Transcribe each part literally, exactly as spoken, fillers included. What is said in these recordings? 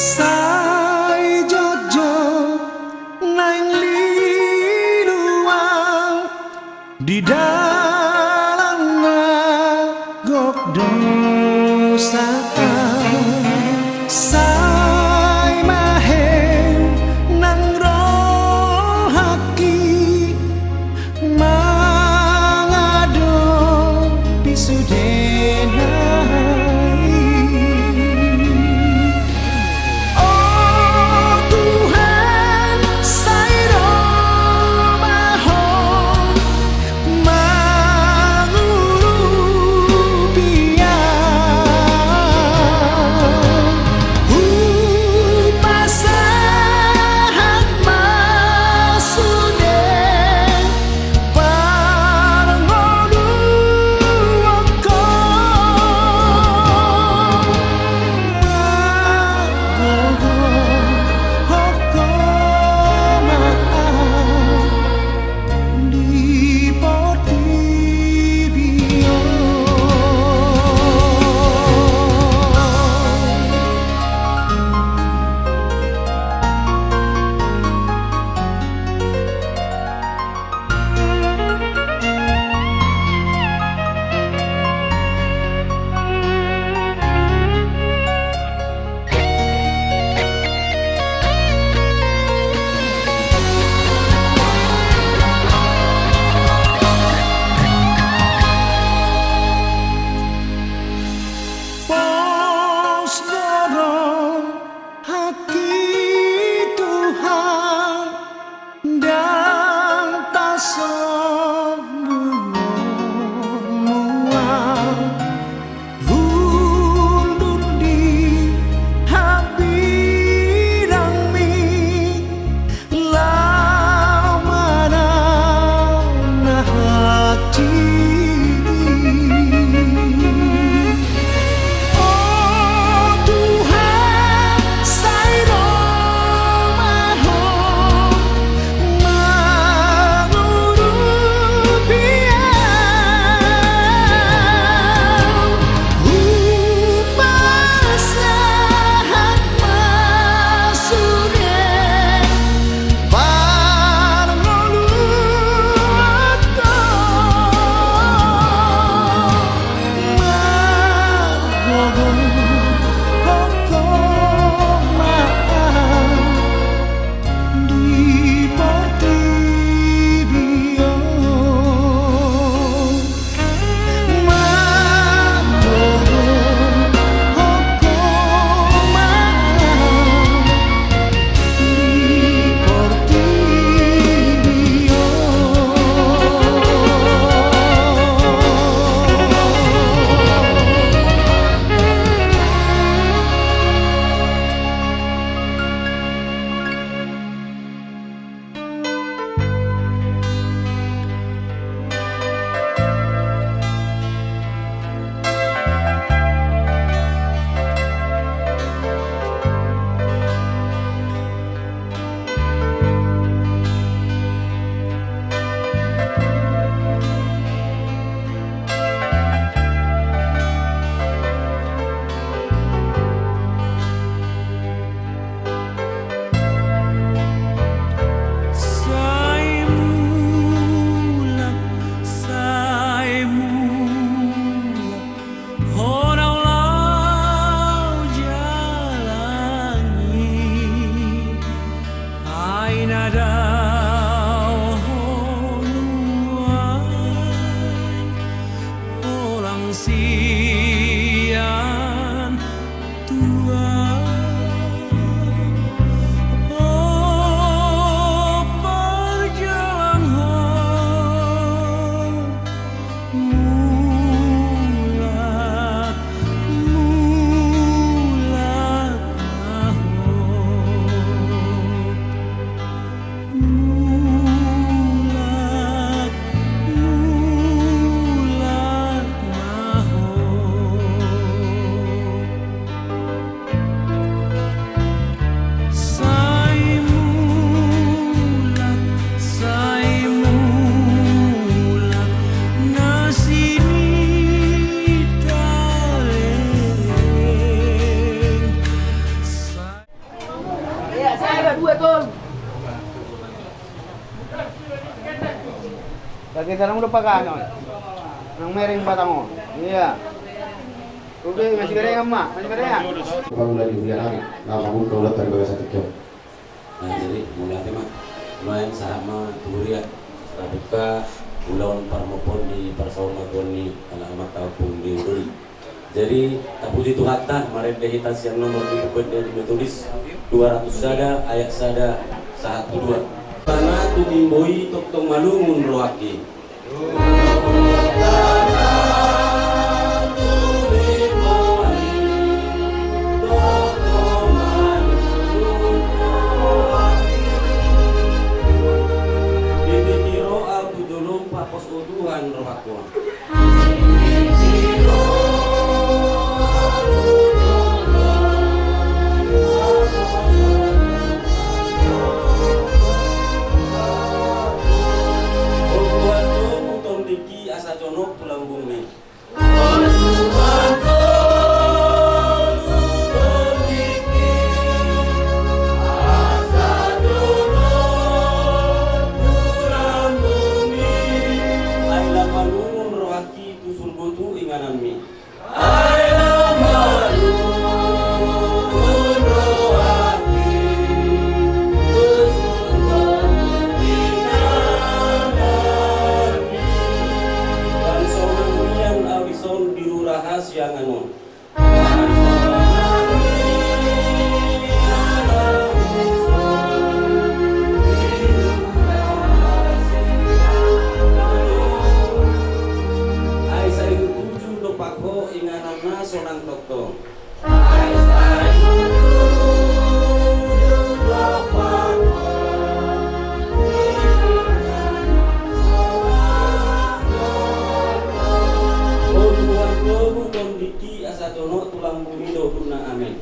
Sai jotjot naeng lilu au di dalan na gok dosa. Sai mahe nang rohangki mangadopi sude nai. O Tuhan, sai ro ma Ho mangurupi au. Hupasahat ma sude parngoluonku. Mangogohon Ho ma au di portibi on. Pos do rohangki Tuhan, ndang tasombunghon Ho au. Hundul di hambirangmi laho manang na hansit i. O Tuhan, sai ro ma Ho mangurupi au. Hupasahat ma sude parngoluonku. Mangogohon Ho ma au di portibi on. Mangogohon Ho ma au di portibi on. Sai mulak, sai mulak, Ho na ulaon jalang i. Ai na dao Ho nuaeng, holan sian Tuhan. O parjalang Ho, mulak, mulak ma Ho. Mulak, mulak ma Ho. Salam lupa kan, nang mereng batang on. Iya. Oke, masih gede kan, Mak? Masih gede ya? Pangula di huria nami, na mangungka ulaonta di bagasan tingki on. Nah, jadi, mauliate ma. Nuaeng sahat ma tu huria, na buka ulaon parmopon di parsaurmatuaon ni halak amanta Ompung Leo Doli. Jadi, tapuji Tuhanta, marende hita sian nomor ni Buku Ende ni Metodis dua ratus sada, ayat sada sahat tu dua. Tana tu imbo i tongtong malungun rohangki. Dipiro au tu jolom, pos, o Tuhan, rohangku. Asa jonok tu lambungmi. Ai lam malungun rohangki tu surgo tu ingananmi. Ai lam malungun rohangki tu surgo tu ingananmi. Bangso mangiang au dison di rura hasiangan on. Ai sai hutuju dompak ho ingananna sonang tongtong. O Tuhan, togu tondingki asa jonok tu lambungmi do, dungna. Amen.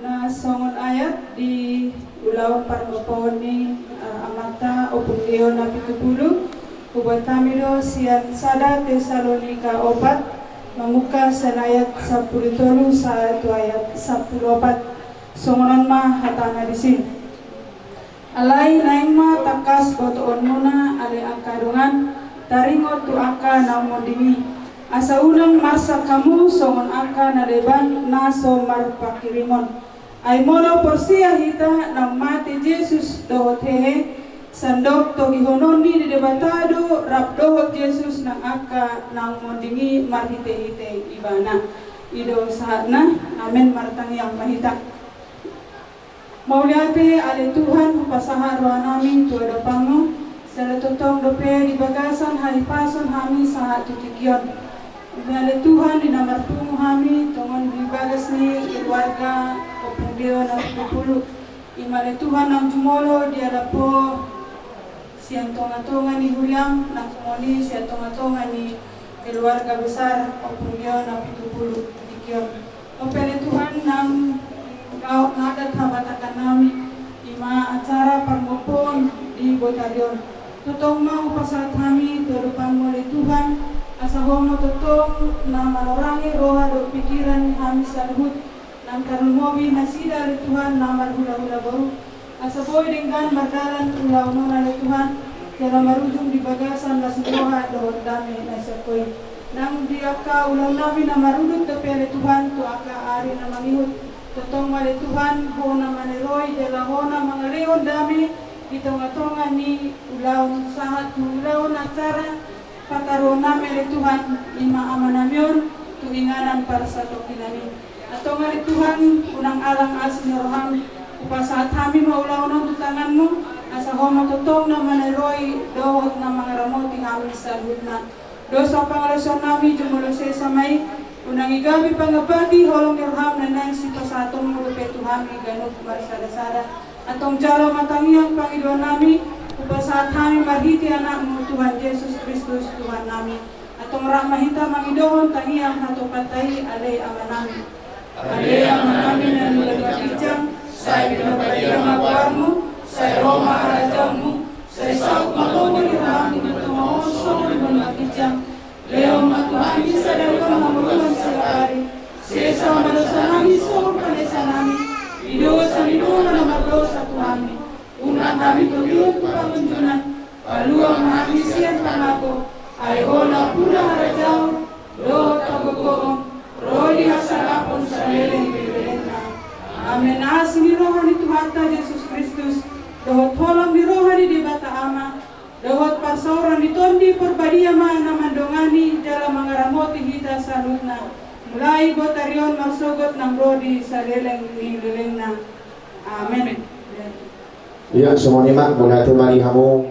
Na songon ayat di ulaon parmopon ni, eh, amanta Ompung Leo na pitu pulu, hubuat hami do sian sada Tesalonika opat, mamungka sian ayat sampulu tolu sahat tu ayat sampulu opat. Songon on ma hatana disi. Alai naeng ma tangkas botoonmuna ale angka dongan, taringot tu angka naung monding i, asa unang marsak hamu songon angka na leban na so marpanghirimon. Ai molo porsea hita naung mate Jesus dohot hehe, sandok togihononni di Debata do rap dohot Jesus nang angka naung monding i marhitehite Ibana. I do sahatna. Amen. Martangiang ma hita. Mauliate ale Tuhan, hupasahat rohanami tu adopanmu, sai tongtong dope di bagasan hahipason hami sahat tu tingki on. Mauliate ale Tuhan, di na marpungu hami tongon di bagas ni keluarga Ompung Leo na pitu pulu. I ma ale Tuhan naung jumolo dialap ho sian tongatonga ni huriam, nang songon i sian tongatonga ni keluarga besar Ompung Leo na pitu pulu di tingki on. Dope ale Tuhan nang gaot na adat habatakannami, i ma acara parmopon di botari on. Tongtong ma hupasahat hami tu adopanmu ale Tuhan, asa Ho ma tongtong na manorangi roha dohot pikiran ni hami saluhut, nang tarlumobi nasida ale Tuhan na marhulahula boru. Asa boi denggan mardalan ulaon on ale Tuhan, jala marujung di bagasan las ni roha dohot dame na sian Ho i. Nang di angka ulaonnami na marudut dope ale Tuhan tu angka ari na mangihut, tongtong ma ale Tuhan Ho na maneroi jala Ho na mangalehon dame di tongatonga ni ulaon sahat tu ulaon acara pataruonnami ale Tuhan, i ma amanami on tu inganan parsatongkinan i. Antong ale Tuhan, unang alang asi ni roham, hupasahat hami ma ulaon on tu tanganmu, asa Ho ma tongtong na maneroi dohot na mangaramoti hami saluhutna. Dosa pangalaosionnami jumolo sesa ma i, unang i gabe pangapati holong ni roham na naeng sipasahatonmu dope tu hami ganup marsadasada. Antong jalo ma tangiang pangidoannami, Hupasahat hami marhite Anakmu Tuhan Jesus Kristus Tuhannami, antong rap ma hita mangidohon tangiang hatopanta i, Ale Amanami. Ale Amanami na di banua ginjang, sai pinarbadia ma goarmu, sai ro ma harajaonmu, sai saut ma lomo ni roham di banua tonga on songon di banua ginjang. Lehon ma tu hami sadari on hangoluan siapari. Sesa ma dosanami songon panesanami di dosa ni dongan na mardosa tu hami. Unang hami togihon tu pangunjunan. Palua ma hami sian pangago. Ai Ho nampuna harajaon dohot hagogoon ro di hasangapon saleleng ni lelengna. Amen. Asi ni roha ni Tuhanta Jesus Kristus dohot holong ni roha ni Debata Ama dohot parsaoran ni Tondi Parbadia ma na mandongani jala mangaramoti hita saluhutna, mulai botari on marsogot nang ro di saleleng ni lelengna. Amen. Ia songon i ma, mauliate ma di hamu